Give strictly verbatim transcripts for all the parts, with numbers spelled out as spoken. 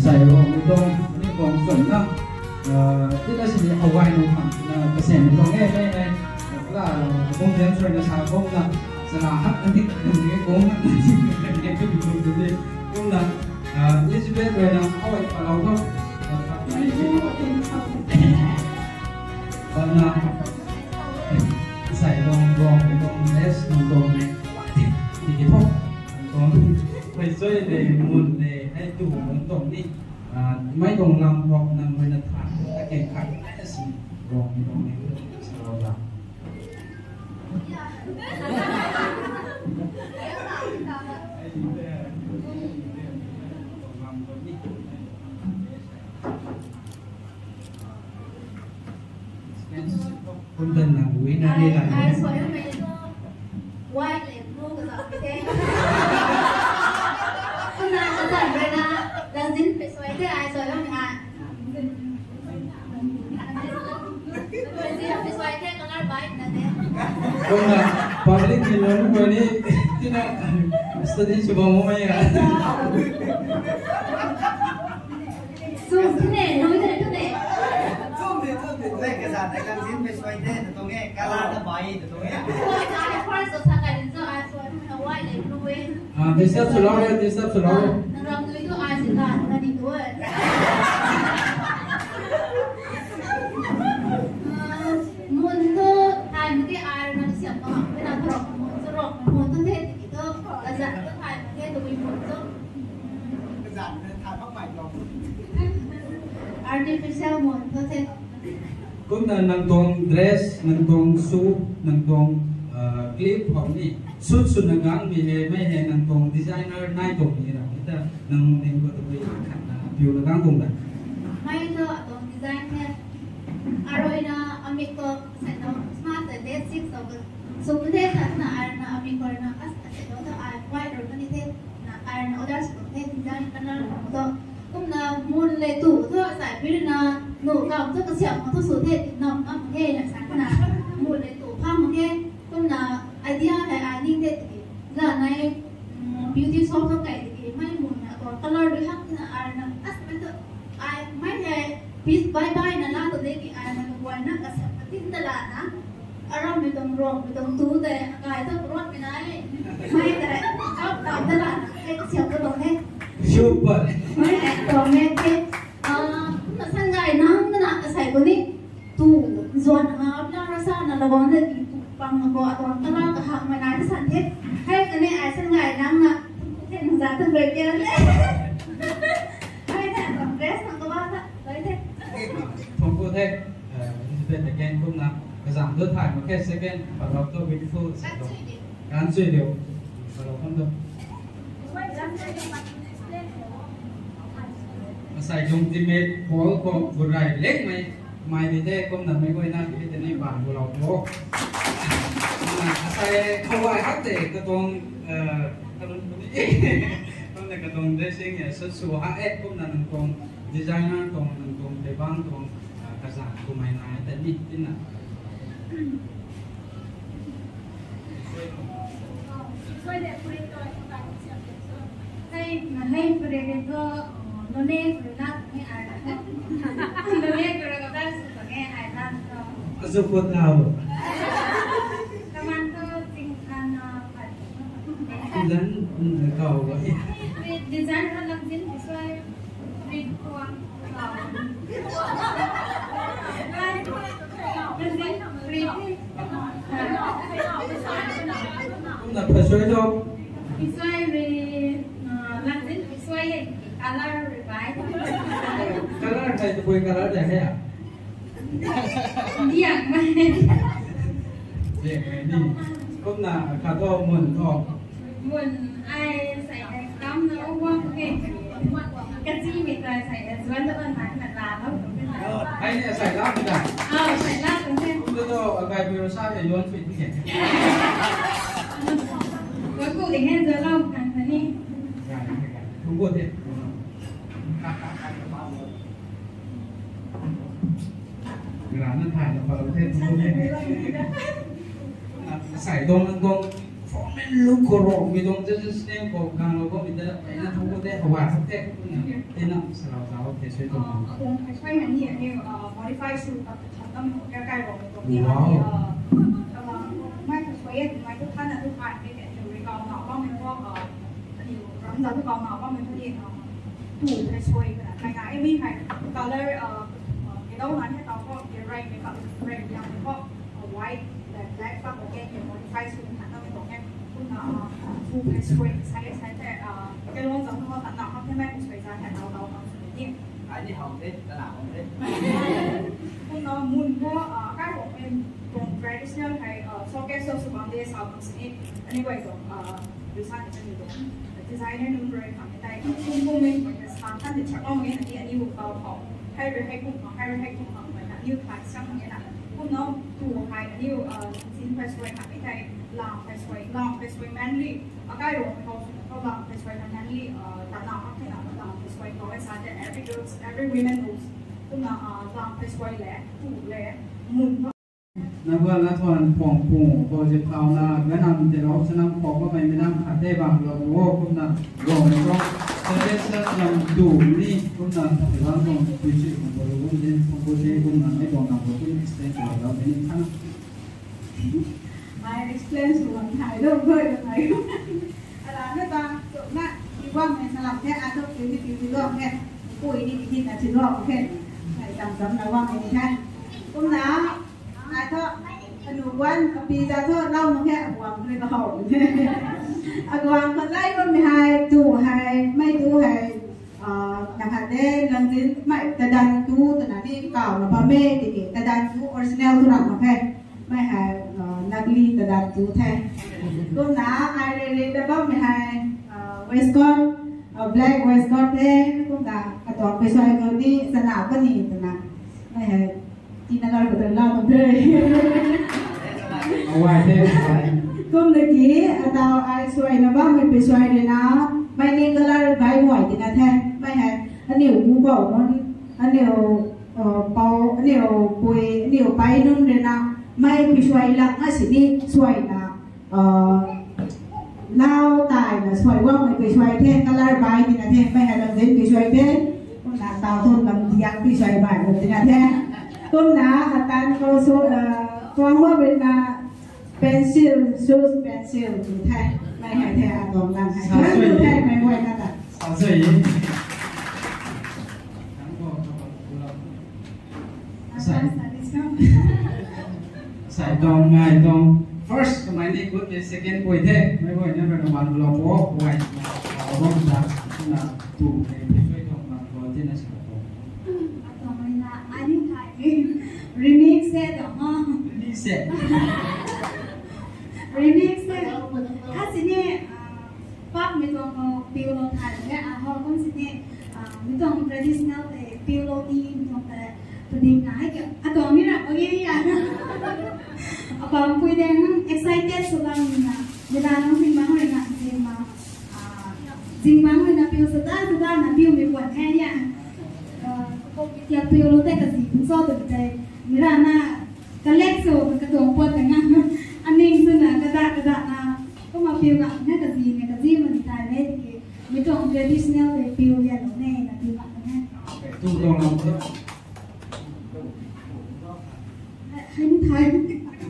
Sai Ruangmei tuang ni kuang chwn na, tina sini hawai nung khang na kasem tuang e, mei mei, la, bung tian sui na sa bung na, sana hak na dik na ni kuang na, ni kuang tu ni, kuang na, Elizabeth rui na hawai palau tu, bam na, sai Ruang, Ruangmei tuang dress nung tuang ni, tiki thu, nung tuang, pei sui de, mun de, hei tu nung tuang ni, mei tuang lam hok nang rui na tha, akeng khat, ai na si, Ruangmei tuang ni, sa rau da. Kum tan na wi na ni la. Ai soi mei tu white le blue ka zat the. Kum na ka zat rui na langzin pe soi the ai soi mei ai. Langzin pe soi the color white na the. Kum na public ni nunc koi ni tina study sw bam mo mei a. Sum the ne, nui the tu ne. Sum the, sum the. Like ka zat the langzin pe soi the, ta tuang e, color na bai, ta tuang e. Soi ta, first sa ka din so, ai soi, na white le blue e. Ah, disturb sw lou e, disturb sw lou e. Nang ram nui tu ai si ka, na ni tu e. Ah, mun tu, ai mun ti ai na siam ka, na rok, mun tu rok, mun tu the, ti tu, ka zat tu ai mun the, tu mun tu. Artificial mun tu the. Kumna nang tuang dress, nang tuang shoe, nang tuang, ah, clip hou ni. Suit sw na gang mi hei, mei hei nang tuang designer nai tuang ni ra. Ita nang ning ko tu khat na piu na gang tuang da. Mei tu atuang design the. Arui na amik ko sai tu smart the, six tu. So tu the khat na arui na amik ko na as, as tu tu ai white rui ni the. Na ai na order sw the design color tu. Kumna mun le tu thu sai pui na nu kam thu kasiam thu sw the, nam nam the na sa na. Mun le tu pham the. Kumna idea le ai ning the ti. La nai, mm, beauty shop thu kai ti mei mun na tu color rui hak na ai na as mei tu ai mei le piece bye bye na la tu de ti ai na tu wan na kasiam ka tin da la na. Aram mei tuang rong mei tuang tu tei, akai tu rot mei nai. Mei tei, kap kap da la, hei kasiam ka tuang he. Super. Mei hei tuang he the. Ah, na san gay nang na na kasai ko ni. Tu, zuan na nga, apna rasa na la bang na di tu, pang na ko, atuang color kahak mei nai san the. Hei kani ai san gay nang na, the nang za tu break ya le. Hei the, atuang dress nang ka ba tha, hei the. Thongku the. Eh, Elizabeth again kumna kazam tu thay mak khe second, parok tu beautiful sa tu. Kan chui diu. Parok kum tu. Asai tuang teammate Paul khou gurai lengmei, mai di the kumna mei guay na ki tei ni ban bu lou tu. Kumna asai khou ai hak tei katuang, eh, kalun bu ni. Kumna katuang dressing ya sut sw hak e kumna nang tuang designer tuang, nang tuang tei bang tuang, ah, kazam kumei nai tei ni tina. Hei, na hei purere tu, nune purela ni ai la. Nune purela ka su ka nge ai la tu. Azu ko tau. Kaman tu ting kan na pat. Design, mm, kau ba. Design ha lam din suai. Kumna phasui tho. Color hai tu koi color de hai a? Diak mai. Diak mai ni. Kumna kha tho mun tho. Mun ai sai kam na wang ke. Kachi mi ta sai zuan ta ban na la lo. Ai ni sai la mi da. Ah, sai la tu ne. Kum tu akai biro sa ke yuan sui ti ke. Ko ko de hen zuan lo kan ta ni. Gai, gai. Kum ko de. Gram na thai na palo the kum ko de. Sai dong dong. Lu khou ro mi tuang judges name khou kang lo bam mi ta, ai na thu ko te, hawa sa te, te na, sa lau zau te, sui tuang. Tuang phai suai na ni, ani, uh, modify sw ta, ta, tam, ka, kai ro mi tuang ni, Wow. ani, uh, uh, mai phai suai e, mai tu than na tu kai, ni, ni, ni, kau na, bam mi ko, uh, ani, ram za tu kau na, bam mi ko ni, uh, tu phai suai ka na, kai na, e mi hai, color, uh, uh, yellow na, ni, tau ko, red, ni, color, red, yang, ni, ko, uh, white, black, black, pa, ko, ke, ni, modify sw, na, na, mi, ko, ke, Kumna, uh, tu phai suai, sai, sai the, uh, kalon zang tu, ta na, hak the mai phai suai za the, tau, tau, tau, suai ni. Ai ni hau the, ta na hau the. Kumna, mun ko, uh, kai ko, men, tuang traditional hei, uh, showcase sw bam de, sa bam sini. Anyway, so, uh, design, designer nunc rui khang, tai, kum, kum, men, men, sa, kan, de, chak, ong, men, ani, ani, wu, tau, tau. Hei rui, hei kum, hei rui, hei kum, men, ani, wu, thai, sang, men, na. Kumna, tu, hei, ani, wu, uh, zin phai suai, khang, tai, Lang phai suai, lang phai suai manly. Akai Rongmei khou swna khou lang phai suai na manly, uh, ta na mak the na lang phai suai khou e sa the, every girls, every women knows. Kumna, uh, lang phai suai le, tu le, mun. Nabal na thuan phuang pung, khou zip khou na, ganam te rau, sanam khou kamei minam khat te bang lo, wo, kumna, Rongmei khou, suggestion lam tu ni, kumna, bang khou, tu si khou, kum din, kum din, kumna, mei tuang na khou, kum explain khou, lau, mei ni khana. Ai explain sw bam thai lou khou thai. Ala na ta, tu na, i guang mei salam the, a tu, tu ni, tu ni guang the. Pui ni, ni, ni, na, ti guang the. Ai tam tam na guang ni the. Kumna, ai tu, anu guan, api za tu, lau nu the, aguang ni ka hou. Aguang ka lai ko mi hai, tu hai, mei tu hai. Ah, na khat de, lang zin, mei, tadan tu, tana ni, kau na bam e, tiki, tadan tu, original tu ram mak the. Mei hei, uh, nakli tadan tu the. Kumna, ai rui rui ta bammei hei, uh, waistcoat, uh, black waistcoat the. Kumna, katuang phai suai khou ni, sana kani twna. Mei hei, tina lar khou tei lau tum the. Awai the, awai. Kumna ki, atau ai suai na bammei phai suai rui na, mei ni colour bai muai tina the. Mei hei, aniu gu bau nunc, aniu, uh, pou, aniu pui, aniu pai nunc rui na, mei phai suai lak na sini suai na, uh, lau tai na suai guangmei phai suai the, colour bai tina the, mei hei lam zin phai suai the, kumna tau thun lam diak phai suai bai lam tina the. Kumna atan khou su, uh, tuang hua rui na, Pencil, choose pencil tu the. Mei hei the, atuang lang hei. Sa suai the, mei guay na ta. Sa suai. Sai. Sai tuang, ngai tuang. First, kamei ni good, second guay the. Mei guay na rui na man lo po, guay. Album ta, na, tu, mei, mei suai tuang, man lo, tina sa tuang. Atuang mei na, ani thai. Remix se tuang, ha? Remix se. Remix se. Kha sini, ah, pak mei tuang khou piu lou thai le, ah, hou kum sini, ah, mei tuang traditional tei piu lou ni, mei tuang tei, tu dim na, hai kya, atuang ni ra, okay, ya. Apam pui de, hmm, excited sw bam ni na, mei dan nung dim bam rui na, dim bam, ah, dim bam rui na piu sw ta, sw ta na piu mei puan the ya. Ah, ko tia piu lou tei kazi, so tu tei, mei ra na, Kalek sw, katuang puat ta nga. Aning sw na, kada, kada na. Kumna piu nga, na kazi, na kazi mani tai le, tiki. Mei tuang traditional tei piu lian lou ne, na piu nga ne. Okay, tu tuang lam the. Hai, hai,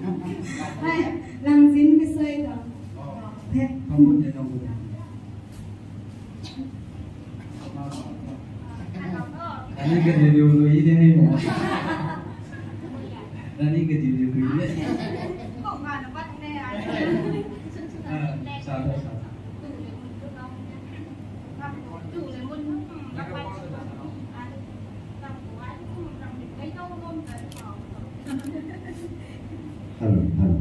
hai. Hai, lang zin mei suai tuang. Oh. The. Tuang bun de, tuang bun de. Ani ka review lui de hei mo. Ani ka review lui de. Ah, sa da, sa da. Hello, hello.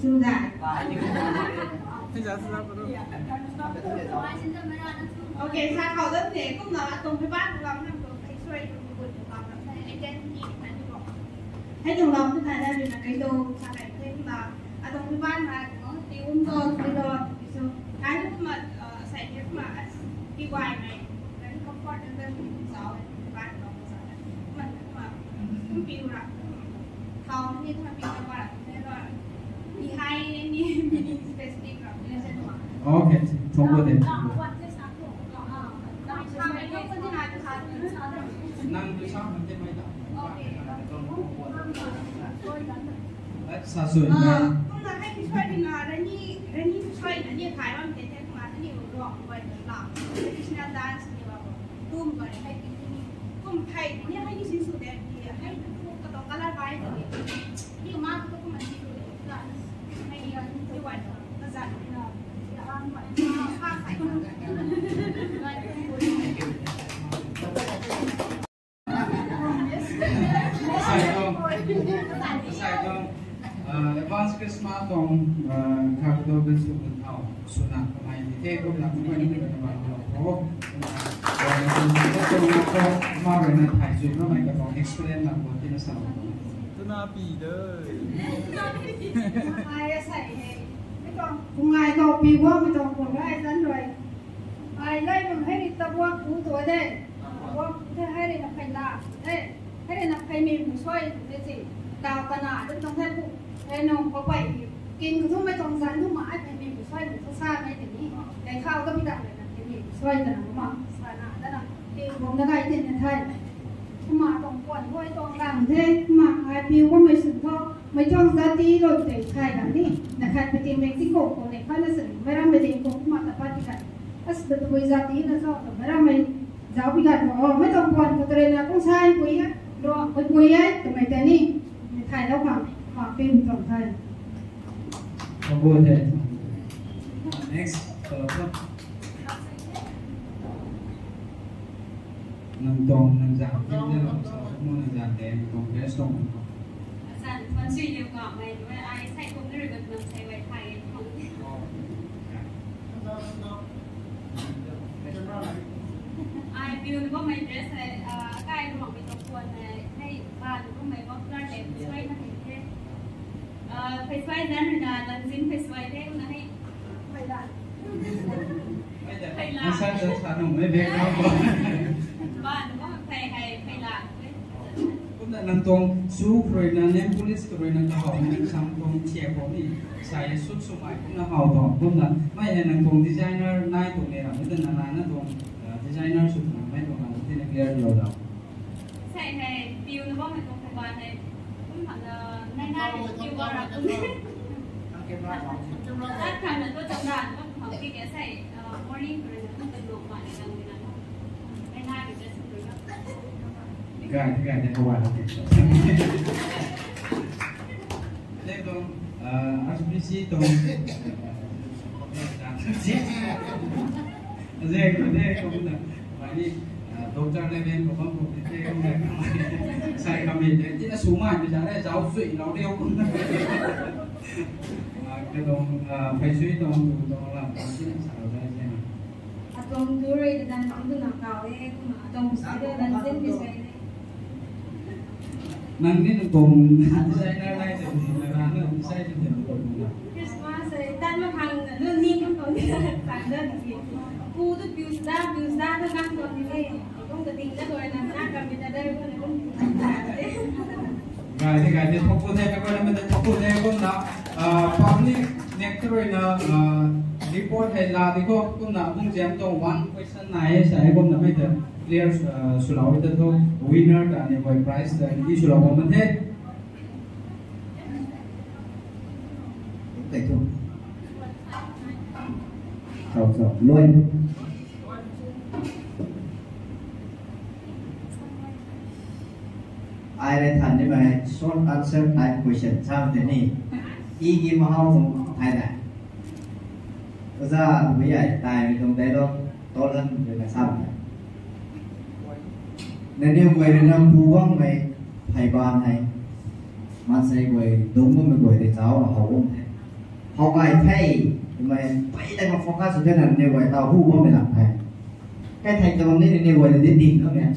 Chundai. Okay, sa khou dat the, kumna atuang phey ban lam nam tuang phey suai tuang gut lam nam the, identity kan tuang. Hei tuang lam tu thai na rui na kai do sa kai the kumna atuang phey ban na tuang ti um do, ti do, ti so. Kai kumna, uh, sai the kumna, ti wai mai, kan comfort na kan zau, phey ban tuang zau. Kumna, kumna, kum piu ra, kum. Thau ni thau piu ra, kum piu ra. Behind ni. Okay, thongc bo de. Nang tu sa man te mai ta. Sa sui na. Kumna hei kisai ni na rani rani kisai na ni thai bam te te kumna ni ro bai la. Traditional dance ni ba. Tum bai hei ki ni. Kum thai ni hei ni sin su de ni hei ka to kala bai de. Ni ma ko kumna ni ro. Hei ni ni bai ka za ni na. Sai tuang, sai tuang, ah, advance Christmas tuang, ah, kha kadau kan sw kan thau, swna kamei ni the, kumna kamei ni kan bam lo. Ma rui na thai sui na mei ka tuang explain na ko tina sa. Tuna pi de. Ai, sai he. Mei tuang, kung ai tuang pi guang, mei tuang kung ai zan rui. Ai, lai bam hei ri ta buak ku tu de. Buak ku the hei ri na phey la de. Hei ri na phey mi mu suai tu de si. Tau ka na de tuang the pu. Hei nung ko pai. Kin ku thu mei tuang zan thu ma ai phey mi mu suai tu sa sa mei de ni. Hei khau ka pi ta mei na phey mi mu suai ta na ma sa na da na. Hei bom na gai tin na thai. Kumna tuang kuan huai tuang lang the. Kumna ai piu bammei swn thu. Mei tuang zati lou tei thai lam ni, na khat pati Mexico khou nei khat na sini, meic rammei ding khou kumna ta pat ti khat. As ta tabui zati na cho, ta meic rammei zauc pi khat khou, oh, mei tuang puan khou ta rui na kung sai pui e, ro, mei pui e, twmei ta ni, mei thai lou khang, khang pin tuang thai. Abu the. Next, follow up. Nang tuang, nang zan, nang zan, nang zan, nang tuang, nang zan, nang tuang, best tuang. Zan, fan sui liu ka, mei, mei, ai, sai kum ni rui bam, nang sai wai thai, tuang. Ai, piu ni bammei dress hei, ah, kai ruang mei tuang puan hei, hei, ba ni bammei buff colour le, suai na hei the. Ah, phey suai zan rui na, lan zin phey suai the, na hei. Phey la. Phey la. Nang sa, sa, sa nung mei background ko. Ba ni bammei phey hei, phey la. Kumna nang tuang su rui na, nail polish rui na, kahawmei nang sam tuang thiak khou ni, sai sut swmei kumna how tuang. Kumna mei hei nang tuang designer nai tuang ni ram, mei ta na na na tuang, ah, designer sw tuang mei tuang ram, tina clear lou dau. Sai hei, piu na bammei tuang kaban hei, kum hana, nai nai, piu ba ra kum. Tat khang na tu cham ra, kum hang ki ke sai, ah, morning rui na, kum ta lung ma ni lang ni na. Nai nai, just rui na. Gay, gay, gay, kawan, okay. Lei tuang, ah, R C B C tuang. Azek, azek, kumna. Mei ni, ah, doctor level khou bam khou the, kumna. Sai kamei the, tina swmei, mei zan le, zauc sui lou diu, kumna. Ah, katuang, ah, phey sui tuang, tu tuang lam, tina sa lou dai, zek na. Atuang tu rui ta dan tuang tu na kau e, kumna atuang pisa tu dan zin pi sai de. Nang ni nang tuang designer lai de, na ra na sai de de ko na. Christmas e, tan ma khang na lu ni kum tuang ni sa tan da ni. Pu tu piu sa da, piu sa da tu nang tuang ni le. Kum ta ding na loi na, na kam ni ta da ko na kum. Gay the, gay the, thok ku the, mei guayna mei ta thok ku the, kumna, ah, public nek ta rui na, ah, report hei la di ko, kumna bung ziam tuang one question nai e, sa e, kumna mei ta clear, ah, swlou e ta thu, winner ta ni guay prize ta ni swlou bam the. Thank you. Chau, chau. Loi. Ai rui than nimei short answer type question sa tei ni. I ki mahau tuang thai na. Oja tabui ai taimei tuang dialogue tolan rui na sa tei. Nangniw guay rui na pu guangmei phey ban hei. Maansei guay, dungc bammei guay tei zauc na how bam the. How gay the, twmei, pei ta ka focus sw the na, nangniw guay taw hu bammei lam the. Kai thei ta bam ni, nangniw guay na di ding na mei.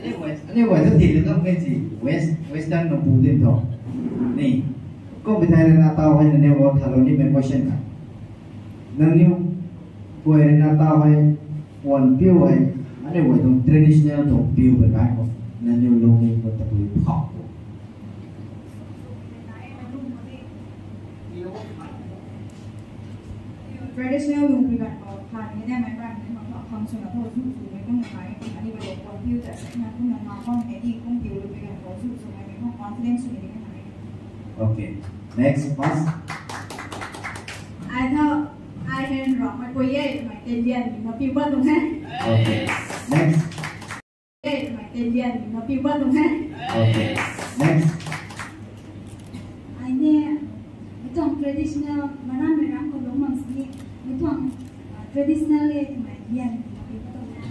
Aniw guay, aniw guay ta ding na mei si, West, Western na pu din tho. Ni, kum pi thei rui na taw hei nangniw guay thalou nimei question kha. Nangniw guay rui na taw hei, puan piu hei, aniu guay tuang traditional tuang piu bai kai khou, nangniw lungning khou tabui phau khou. Traditional lung pui ganv khou tha ni de mei brand ni khou kham swna tho zu zu mei kum na kai kum ani ba lo kuan piu ta sa na kum na nga khang ni di kum piu lung pui ganv khou zu zu mei mei khang confidence sw ni de kai. Okay. Next, pass. Ai tho, ai hen rong mei pui ye, mei ten lian ni ma piu ba tuang he. Okay. Next. Ye, mei ten lian ni ma piu ba tuang he. Okay. Next. Ai ne, mei tuang traditional, maram mei ram khou lung mang sini, mei tuang, ah, traditional e, mei lian ni ma piu ba tuang he.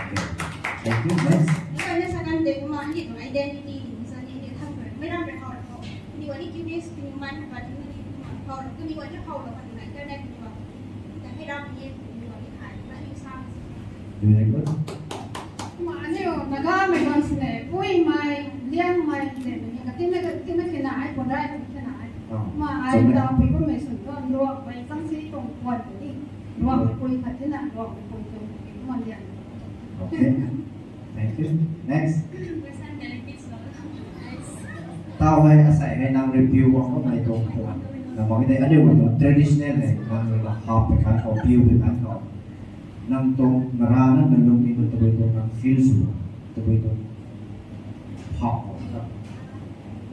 Okay. Thank you. Next. Ni kai na sa kan de kuma ni tuang identity ni sa ni ni thang re. Mei ram re khou re khou. Ni wa ni curious ni man ba ni ni khou re khou. Ni wa ni khou re khou ni internet ni wa. Ni ta hei ram ni ni wa ni khai na ni sa. Very good. Ma aniu Nagamei bam sini, puimei, liangmei, le ni ka tina ka tina kena ai, puan rai ka tina ai. Ah, ma ai chumna. Tau pui bammei swn tu, luak mei chang si tuang puan ni. Luak mei pui khat tina, luak mei pui tuang pui ma liang. Okay. Thank you. Next. Tau hei asei hei nang review wang bammei tuang puan. Na bam de aniu tuang traditional hei nang rui na hap pui kan khou, piu pui kan khou. Nang tuang nara na nalung ni tabui tuang nang feel sw, tabui tuang hap khou ta.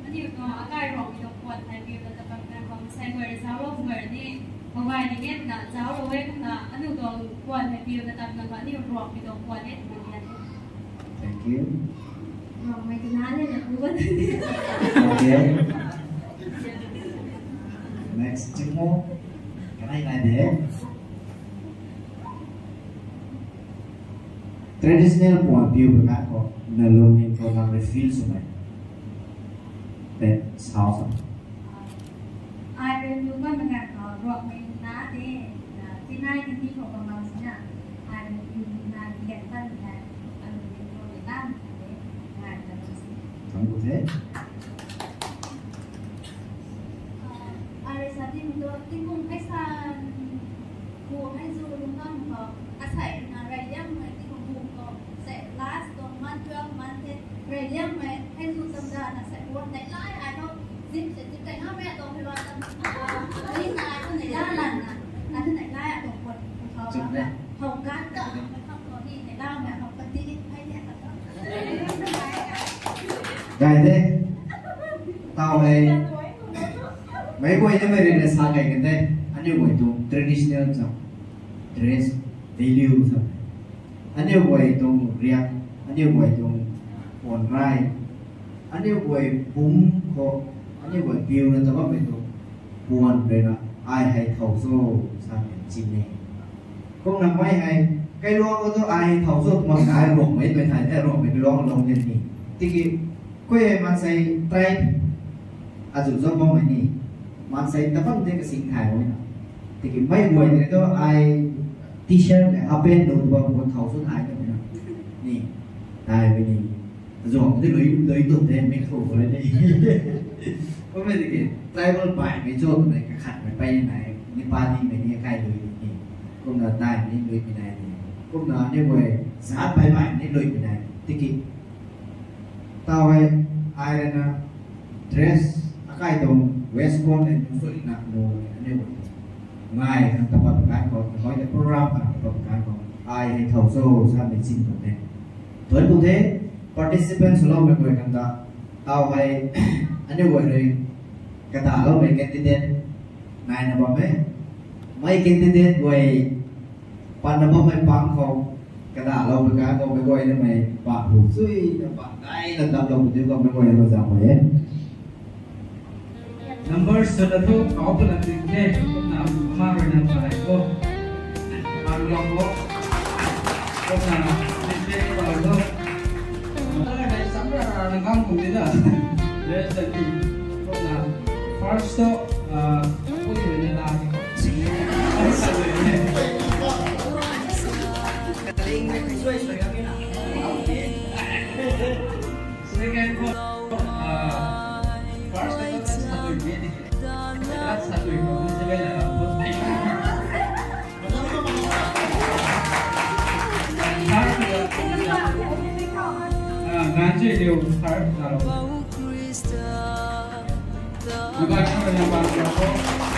Aniu tuang akai rong ni tuang puan hei piu na tabam kan khou, sai guay zauc lou guay ni, hou guay ni ngen na zauc lou e kumna, aniu tuang puan hei piu na tabam kan khou, aniu rong ni tuang puan e tabui ni. Thank you. Rong mei tina ni na pu ba. Okay. Next, Chimo. Kanai nai de. Traditional puan piu pui kan khou, nalung ni khou nang rui feel swmei. Then, sao sa. Ai rui piu bammei kan khou, ruakmei na de, na, tinai ni ni khou bam bam sina. Ai rui piu na, ni kan tan ni na, ai rui piu na, ni tan ni de, ngai tan ni si. Thank you, the. Ai rui sa ti mi tu, tingkum hei sa, bu hei zu lung kan khou, asei na rey liangmei tingkum bu khou, sei last tuang month, twelve month the, rey liangmei hei zu chamda na sei bu neih lai ai khou, zip se zip kai na mei tuang hei lou tam, ni na ai khou neih la lan na, ai khou neih lai ai tuang puan khou, chum de. Hou kan ta, mei khang tuang ni neih la mei khou pati hei de. Gay the. Tau hei. Meic guay nimei rui na sa kei kan the. Aniu guay tuang traditional cham. Dress, value cham. Aniu guay tuang riak, aniu guay tuang puan rai. Aniu guay bum khou, aniu guay piu na ta bammei tuang puan rui na ai hei thow cho sa kan chin e. Kumna mei hei, kailuang khou tu ai thow cho twmei ai ruakmei, mei thai the ruakmei kailuang lou ni ni. Tiki, koi hei maansei tribe, azu zauc bammei ni, maansei ta bam the kasing thai o na. Tiki mei guay ni tu ai t-shirt le half pant nu tu bam khou thow cho thai ni na. Ni, tai mei ni. Zuang ti lui, lui tu the mei khou le ni. Kummei tiki, tribal baihmei cho twmei kakhatmei pei nai, Nepali mei ni kai lui ni. Kumna tai ni lui pi nai ni. Kumna aniu guay, zaat baih baih ni lui pi nai. Tiki, tau hei, ai rui na, dress, akai tuang waistcoat le nu sui na nu, aniu guay. Ngai khang tapat kan khou, hoi ta program khang tapat kan khou, ai hei thow cho samei chin tuang the. Thuan tuang the, participants loumei guay khang ta, tau hei, aniu guay rui, kadaloumei candidate, nai na bam e. Mei candidate guay, pan na bammei pang khou, kadaloumei kan khou meic guay nimei pa hu chui na pa dai na dap lou tu khou meic guay na zam e. Number sa na thu kau pala ting the, na ma rui na pa dai khou. Pan lou khou. Kumna, ni te pa lou. Kumna, dai sam ra ra na gang kum ni na. Yes, that is. Kumna, first to, ah, pui rui na la ni. Second to, ah, first to, that's how we get it. That's how we go. This is where the Ah, ganchi liu third zalo. Dukan ko yang bang ko.